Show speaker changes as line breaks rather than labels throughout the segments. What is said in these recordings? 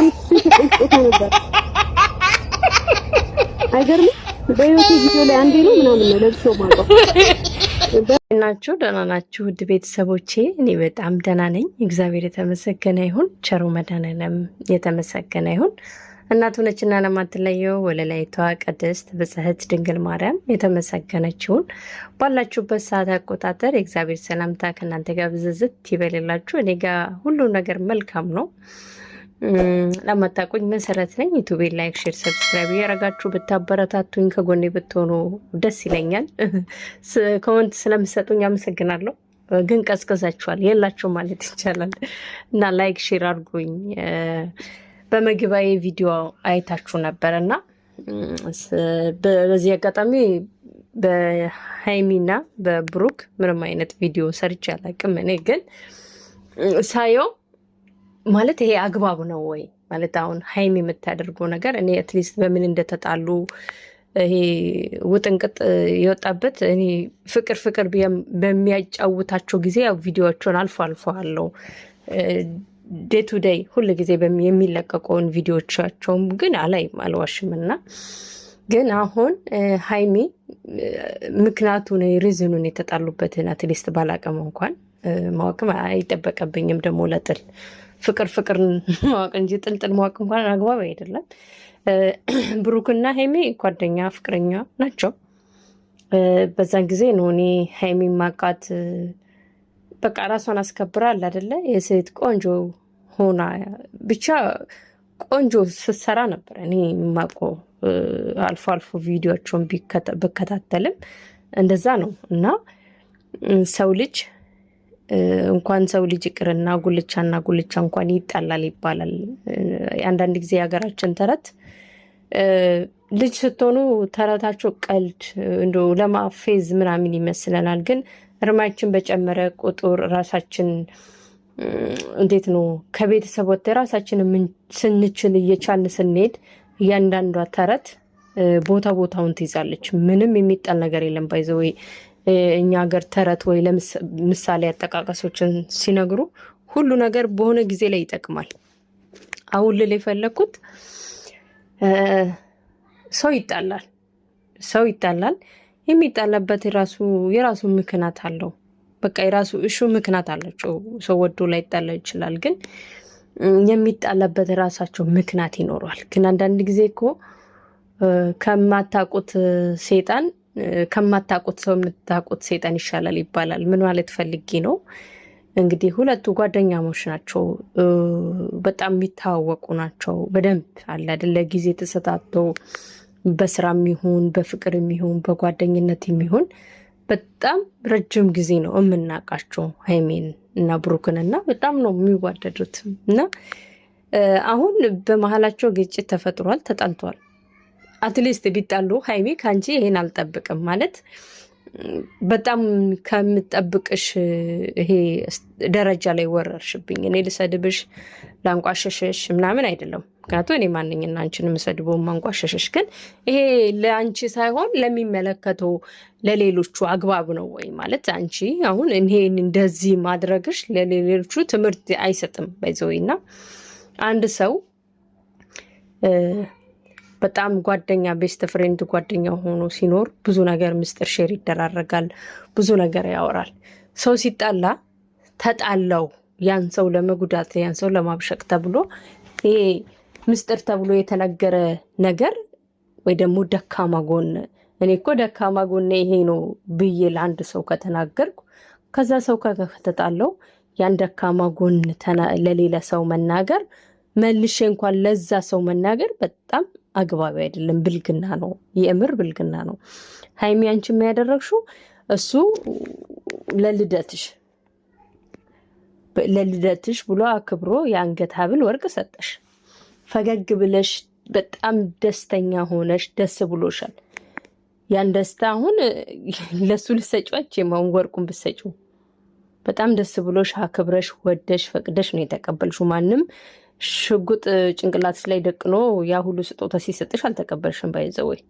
15 እሱ የሰጠኝ ስጦታ ነበር። አይገርምም? በህይወቴ ቪዲዮ ላይ አንዴ ነው ምናምን ነው ለብሼው የማውቀው።
ናችሁ? ደህና ናችሁ? ውድ ቤተሰቦቼ፣ እኔ በጣም ደህና ነኝ። እግዚአብሔር የተመሰገነ ይሁን። ቸሩ መድኃኔዓለም የተመሰገነ ይሁን። እናቱ ነችና ለማትለየው ወለላይቷ ቅድስት ብጽሕት ድንግል ማርያም የተመሰገነችውን። ባላችሁበት ሰዓት አቆጣጠር የእግዚአብሔር ሰላምታ ከእናንተ ጋር ብዝዝት ይበልላችሁ። እኔ ጋር ሁሉ ነገር መልካም ነው። ለማታውቁኝ መሰረት ነኝ። ዩቱቤ like፣ share፣ subscribe እያረጋችሁ ብታበረታቱኝ ከጎኔ ብትሆኑ ደስ ይለኛል። Comment ስለምሰጡኝ አመሰግናለሁ። ግን ቀዝቅዛችኋል፣ የላችሁ ማለት ይቻላል እና like share አድርጉኝ። በመግቢያዬ ቪዲዮ አይታችሁ ነበር እና በዚህ አጋጣሚ በሀይሚና በብሩክ ምንም አይነት ቪዲዮ ሰርቼ አላውቅም። እኔ ግን ሳየው ማለት ይሄ አግባብ ነው ወይ? ማለት አሁን ሀይሚ የምታደርገው ነገር እኔ at least በምን እንደተጣሉ ይሄ ውጥንቅጥ የወጣበት እኔ ፍቅር ፍቅር በሚያጫውታቸው ጊዜ ያው ቪዲዮዎቹን አልፎ አልፎ አለው day to day ሁል ጊዜ የሚለቀቀውን ቪዲዮዎቻቸውም ግን አላይም፣ አልዋሽም። እና ግን አሁን ሀይሚ ምክንያቱን reason ኑን የተጣሉበትን at least ባላቅም እንኳን፣ ማወቅም አይጠበቅብኝም ደግሞ ለጥል ፍቅር ፍቅር ማወቅ እንጂ ጥልጥል ማወቅ እንኳን አግባብ አይደለም። ብሩክና ሀይሚ ጓደኛ ፍቅረኛ ናቸው። በዛን ጊዜ ነው እኔ ሀይሚ ማቃት። በቃ ራሷን አስከብራ አለ አይደለ የሴት ቆንጆ ሆና ብቻ ቆንጆ ስትሰራ ነበር እኔ የማውቀው። አልፎ አልፎ ቪዲዮቸውን ብከታተልም እንደዛ ነው። እና ሰው ልጅ እንኳን ሰው ልጅ ይቅርና ጉልቻና ጉልቻ እንኳን ይጣላል ይባላል። አንዳንድ ጊዜ የሀገራችን ተረት ልጅ ስትሆኑ ተረታቸው ቀልድ እንደ ለማፌዝ ምናምን ይመስለናል። ግን እድሜያችን በጨመረ ቁጥር ራሳችን እንዴት ነው ከቤተሰብ ወጥተን ራሳችን ስንችል እየቻልን ስንሄድ እያንዳንዷ ተረት ቦታ ቦታውን ትይዛለች። ምንም የሚጣል ነገር የለም። By the way እኛ ሀገር ተረት ወይ ለምሳሌ አጠቃቀሶችን ሲነግሩ ሁሉ ነገር በሆነ ጊዜ ላይ ይጠቅማል። አሁን ልል የፈለግኩት ሰው ይጣላል፣ ሰው ይጣላል። የሚጣላበት የራሱ የራሱ ምክንያት አለው። በቃ የራሱ issue ምክንያት አላቸው። ሰው ወዶ ላይጣላ ይችላል፣ ግን የሚጣላበት የራሳቸው ምክንያት ይኖረዋል። ግን አንዳንድ ጊዜ እኮ ከማታውቁት ሴጣን ከማታውቁት ሰው የምታውቁት ሴጣን ይሻላል ይባላል። ምን ማለት ፈልጌ ነው? እንግዲህ ሁለቱ ጓደኛሞች ናቸው። በጣም የሚተዋወቁ ናቸው። በደንብ አለ አይደለ ጊዜ ተሰጣጥተው በስራም ይሁን በፍቅርም ይሁን በጓደኝነት ይሁን በጣም ረጅም ጊዜ ነው የምናውቃቸው ሀይሜን እና ብሩክን እና በጣም ነው የሚዋደዱት። እና አሁን በመሀላቸው ግጭት ተፈጥሯል፣ ተጣልተዋል። At least ቢጣሉ ሀይሜ ከአንቺ ይሄን አልጠብቅም፣ ማለት በጣም ከምጠብቅሽ ይሄ ደረጃ ላይ ወረርሽብኝ። እኔ ልሰድብሽ ላንቋሸሸሽ ምናምን አይደለም። ምክንያቱም እኔ ማንኝና አንቺን የምሰድበው ማንቋሸሸሽ፣ ግን ይሄ ለአንቺ ሳይሆን ለሚመለከተው ለሌሎቹ አግባብ ነው ወይ? ማለት አንቺ አሁን ይሄን እንደዚህ ማድረግሽ ለሌሎቹ ትምህርት አይሰጥም። By the way እና አንድ ሰው በጣም ጓደኛ best friend ጓደኛ ሆኖ ሲኖር ብዙ ነገር ምስጢር share ይደራረጋል፣ ብዙ ነገር ያወራል። ሰው ሲጣላ ተጣላው ያን ሰው ለመጉዳት ያን ሰው ለማብሸቅ ተብሎ ይሄ ምስጢር ተብሎ የተነገረ ነገር ወይ ደግሞ ደካማ ጎን፣ እኔ እኮ ደካማ ጎን ይሄ ነው ብዬ ለአንድ ሰው ከተናገርኩ ከዛ ሰው ከተጣለው ያን ደካማ ጎን ለሌላ ሰው መናገር፣ መልሼ እንኳን ለዛ ሰው መናገር በጣም አግባቢ አይደለም። ብልግና ነው፣ የምር ብልግና ነው። ሀይሚ አንቺ የሚያደረግሽው እሱ ለልደትሽ ብሎ አክብሮ የአንገት ሀብል ወርቅ ሰጠሽ። ፈገግ ብለሽ በጣም ደስተኛ ሆነሽ ደስ ብሎሻል። ያን ደስታ አሁን ለሱ ልትሰጪው አትችይም። አሁን ወርቁን ብትሰጪው በጣም ደስ ብሎሽ አክብረሽ ወደሽ ፈቅደሽ ነው የተቀበልሽው። ማንም ሽጉጥ ጭንቅላትሽ ላይ ደቅኖ ያ ሁሉ ስጦታ ሲሰጥሽ አልተቀበልሽም። By the way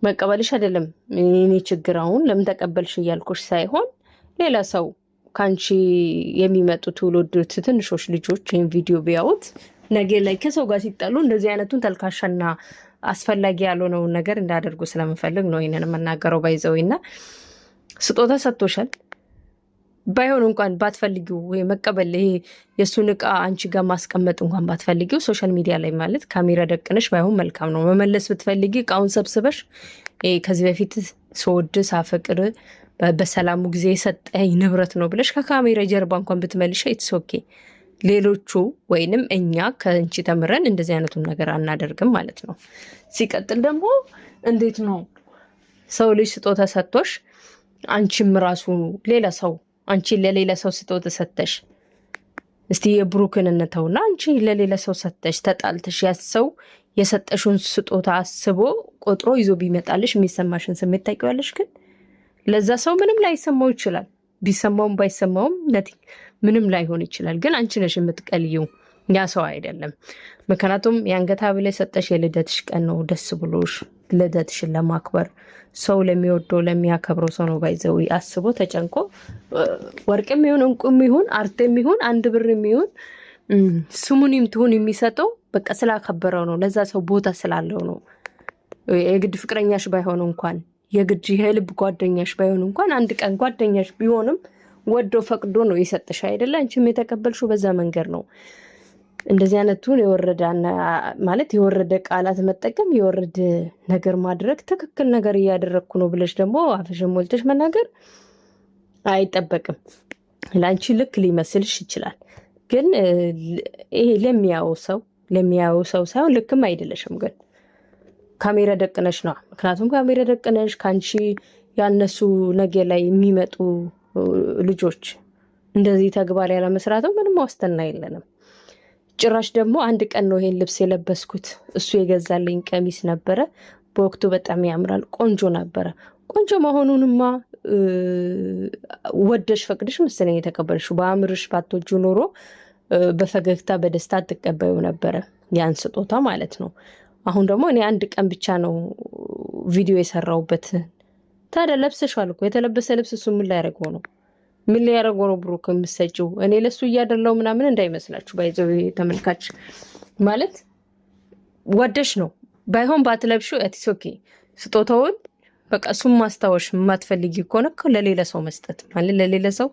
መቀበልሽ አይደለም የኔ ችግር። አሁን ለምን ተቀበልሽ እያልኩሽ ሳይሆን ሌላ ሰው ከአንቺ የሚመጡ ትውልድ ትንሾች ልጆች ይህን ቪዲዮ ቢያዩት ነገ ላይ ከሰው ጋር ሲጣሉ እንደዚህ አይነቱን ተልካሻና አስፈላጊ ያልሆነውን ነገር እንዳደርጉ ስለምፈልግ ነው ይህንን የምናገረው። By the way እና ስጦታ ሰጥቶሻል። ባይሆን እንኳን ባትፈልጊው ወይ መቀበል ይሄ የእሱን እቃ አንቺ ጋር ማስቀመጥ እንኳን ባትፈልጊው social media ላይ ማለት ካሜራ ደቅነሽ ባይሆን መልካም ነው። መመለስ ብትፈልጊ እቃውን ሰብስበሽ ከዚህ በፊት ስወድ ሳፈቅር በሰላሙ ጊዜ የሰጠኝ ንብረት ነው ብለሽ ከካሜራ ጀርባ እንኳን ብትመልሻ it's okay። ሌሎቹ ወይንም እኛ ከአንቺ ተምረን እንደዚህ አይነቱን ነገር አናደርግም ማለት ነው። ሲቀጥል ደግሞ እንዴት ነው ሰው ልጅ ስጦታ ሰጥቶሽ አንቺም ራሱ ሌላ ሰው አንቺ ለሌላ ሰው ስጦታ ሰጥተሽ፣ እስቲ የብሩክን እንተውና አንቺ ለሌላ ሰው ሰጥተሽ ተጣልተሽ ያ ሰው የሰጠሽውን ስጦታ አስቦ ቆጥሮ ይዞ ቢመጣልሽ የሚሰማሽን ስሜት ታውቂዋለሽ። ግን ለዛ ሰው ምንም ላይሰማው ይችላል። ቢሰማውም ባይሰማውም nothing ምንም ላይሆን ይችላል። ግን አንቺ ነሽ የምትቀልይው፣ ያ ሰው አይደለም። ምክንያቱም የአንገት ሐብል የሰጠሽ የልደትሽ ቀን ነው። ደስ ብሎሽ ልደትሽን ለማክበር ሰው ለሚወደው ለሚያከብረው ሰው ነው by the way አስቦ ተጨንቆ ወርቅም ይሁን እንቁም ይሁን አርቴም ይሁን አንድ ብር ይሁን ስሙኒም ትሁን የሚሰጠው በቃ ስላከበረው ነው። ለዛ ሰው ቦታ ስላለው ነው። የግድ ፍቅረኛሽ ባይሆን እንኳን፣ የግድ የልብ ጓደኛሽ ባይሆን እንኳን፣ አንድ ቀን ጓደኛሽ ቢሆንም ወዶ ፈቅዶ ነው የሰጠሽ አይደለ? አንቺም የተቀበልሽው በዛ መንገድ ነው። እንደዚህ አይነቱን የወረደ ማለት የወረደ ቃላት መጠቀም፣ የወረደ ነገር ማድረግ፣ ትክክል ነገር እያደረግኩ ነው ብለሽ ደግሞ አፍሽን ሞልተሽ መናገር አይጠበቅም። ለአንቺ ልክ ሊመስልሽ ይችላል፣ ግን ይሄ ለሚያየው ሰው ሳይሆን ልክም አይደለሽም። ግን ካሜራ ደቅነሽ ነው። ምክንያቱም ካሜራ ደቅነሽ ከአንቺ ያነሱ ነገ ላይ የሚመጡ ልጆች እንደዚህ ተግባር ያለመስራተው ምንም ዋስትና የለንም። ጭራሽ ደግሞ አንድ ቀን ነው ይሄን ልብስ የለበስኩት። እሱ የገዛልኝ ቀሚስ ነበረ። በወቅቱ በጣም ያምራል፣ ቆንጆ ነበረ። ቆንጆ መሆኑንማ ወደሽ ፈቅደሽ መሰለኝ የተቀበልሽው። በአእምርሽ ባትወጂው ኖሮ በፈገግታ በደስታ አትቀበዩ ነበረ ያን ስጦታ ማለት ነው። አሁን ደግሞ እኔ አንድ ቀን ብቻ ነው ቪዲዮ የሰራሁበት። ታዲያ ለብሰሽዋል እኮ። የተለበሰ ልብስ እሱ ምን ሊያደርገው ነው? ምን ሊያደርገው ነው ብሩክ የምትሰጪው? እኔ ለሱ እያደለው ምናምን እንዳይመስላችሁ by the way ተመልካች። ማለት ወደሽ ነው፣ ባይሆን ባትለብሺው it's okay። ስጦታውን በቃ እሱም ማስታወሽ የማትፈልጊ ከሆነ እኮ ለሌላ ሰው መስጠት፣ ማለት ለሌላ ሰው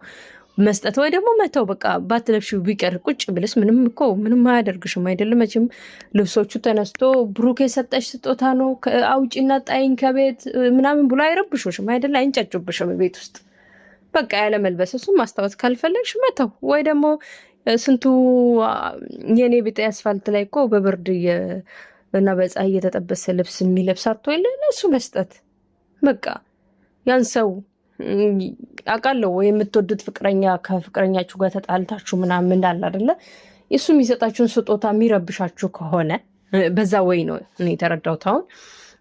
መስጠት ወይ ደግሞ መተው። በቃ ባትለብሺው ቢቀር ቁጭ ብልስ ምንም እኮ ምንም አያደርግሽም አይደለም? መቼም ልብሶቹ ተነስቶ ብሩክ የሰጠሽ ስጦታ ነው አውጪና ጣይኝ ከቤት ምናምን ብሎ አይረብሾሽም አይደለ? አይንጫጩብሽም ቤት ውስጥ። በቃ ያለ መልበስ እሱም ማስታወስ ካልፈለግሽ መተው ወይ ደግሞ ስንቱ የኔ ቢጤ አስፋልት ላይ እኮ በብርድ እና በፀሐይ እየተጠበሰ ልብስ የሚለብስ አጥቶ የለ፣ ለእሱ መስጠት። በቃ ያን ሰው አውቃለሁ ወይ የምትወዱት ፍቅረኛ ከፍቅረኛችሁ ጋር ተጣልታችሁ ምናምን እንዳለ አይደለ፣ እሱ የሚሰጣችሁን ስጦታ የሚረብሻችሁ ከሆነ፣ በዛ ወይ ነው እኔ የተረዳሁት። አሁን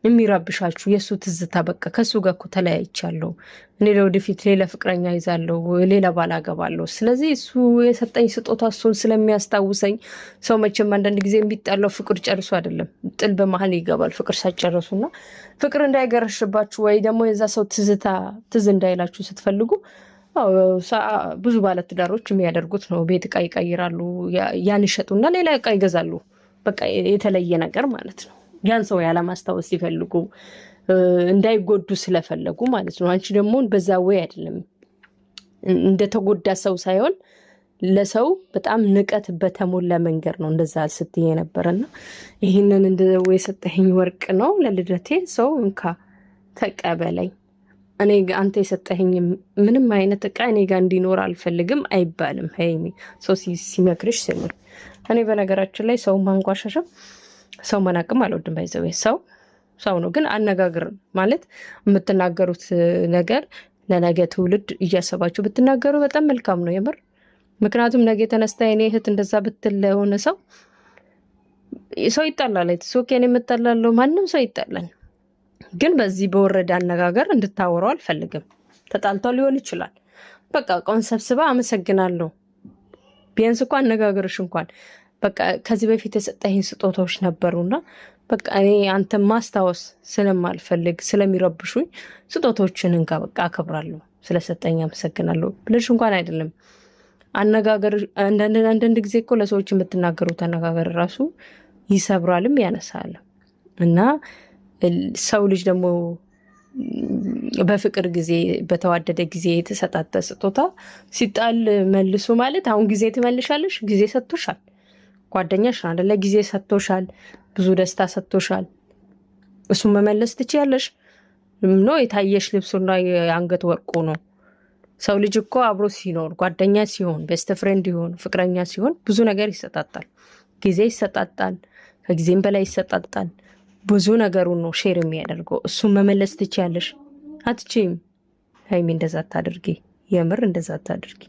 የሚረብሻችሁ የእሱ ትዝታ፣ በቃ ከእሱ ጋር እኮ ተለያይቻለሁ፣ እኔ ለወደፊት ሌላ ፍቅረኛ ይዛለሁ፣ ሌላ ባል አገባለሁ። ስለዚህ እሱ የሰጠኝ ስጦታ እሱን ስለሚያስታውሰኝ። ሰው መቼም አንዳንድ ጊዜ የሚጣላው ፍቅር ጨርሶ አይደለም፣ ጥል በመሀል ይገባል ፍቅር ሳይጨርሱ። እና ፍቅር እንዳይገረሽባችሁ ወይ ደግሞ የዛ ሰው ትዝታ ትዝ እንዳይላችሁ ስትፈልጉ ብዙ ባለትዳሮች የሚያደርጉት ነው። ቤት እቃ ይቀይራሉ፣ ያን ይሸጡና ሌላ እቃ ይገዛሉ። በቃ የተለየ ነገር ማለት ነው። ያን ሰው ያለማስታወስ ሲፈልጉ፣ እንዳይጎዱ ስለፈለጉ ማለት ነው። አንቺ ደግሞ በዛ ወይ አይደለም፣ እንደተጎዳ ሰው ሳይሆን ለሰው በጣም ንቀት በተሞላ መንገድ ነው እንደዛ ስትይ የነበረና ይህንን እንደ የሰጠኸኝ ወርቅ ነው ለልደቴ፣ ሰው እንካ ተቀበለኝ። እኔ አንተ የሰጠኸኝ ምንም አይነት እቃ እኔ ጋር እንዲኖር አልፈልግም አይባልም። ሀይሚ፣ ሰው ሲመክርሽ ስሚ። እኔ በነገራችን ላይ ሰው ማንቋሸሽም ሰው መናቅም አልወድም። By the way ሰው ሰው ነው፣ ግን አነጋገር ማለት የምትናገሩት ነገር ለነገ ትውልድ እያሰባችሁ ብትናገሩ በጣም መልካም ነው የምር። ምክንያቱም ነገ የተነስታ የኔ እህት እንደዛ ብትል ለሆነ ሰው፣ ሰው ይጣላል። Okay፣ እኔ የምጣላለሁ፣ ማንም ሰው ይጣላል። ግን በዚህ በወረደ አነጋገር እንድታወራው አልፈልግም። ተጣልተው ሊሆን ይችላል። በቃ እቃውን ሰብስባ አመሰግናለሁ። ቢያንስ እኮ አነጋገርሽ እንኳን በቃ ከዚህ በፊት የሰጠኸኝ ስጦታዎች ነበሩና በቃ እኔ አንተ ማስታወስ ስለማልፈልግ፣ ስለሚረብሹኝ ስጦታዎችን እንካ፣ በቃ አከብራለሁ፣ ስለሰጠኝ አመሰግናለሁ ብለሽ እንኳን አይደለም። አነጋገር አንዳንድ ጊዜ እኮ ለሰዎች የምትናገሩት አነጋገር ራሱ ይሰብራልም ያነሳልም። እና ሰው ልጅ ደግሞ በፍቅር ጊዜ፣ በተዋደደ ጊዜ የተሰጣጠ ስጦታ ሲጣል መልሱ ማለት አሁን ጊዜ ትመልሻለሽ። ጊዜ ሰጥቶሻል፣ ጓደኛሽ ነው አይደለ? ጊዜ ሰጥቶሻል፣ ብዙ ደስታ ሰጥቶሻል። እሱን መመለስ ትችያለሽ። No፣ የታየሽ ልብሱና የአንገት ወርቁ ነው። ሰው ልጅ እኮ አብሮ ሲኖር፣ ጓደኛ ሲሆን፣ best friend ይሆን፣ ፍቅረኛ ሲሆን ብዙ ነገር ይሰጣጣል። ጊዜ ይሰጣጣል፣ ከጊዜም በላይ ይሰጣጣል። ብዙ ነገሩን ነው share የሚያደርገው። እሱን መመለስ ትችያለሽ። አትችይም። ሀይሚ፣ እንደዛ አታድርጊ። የምር እንደዛ አታድርጊ።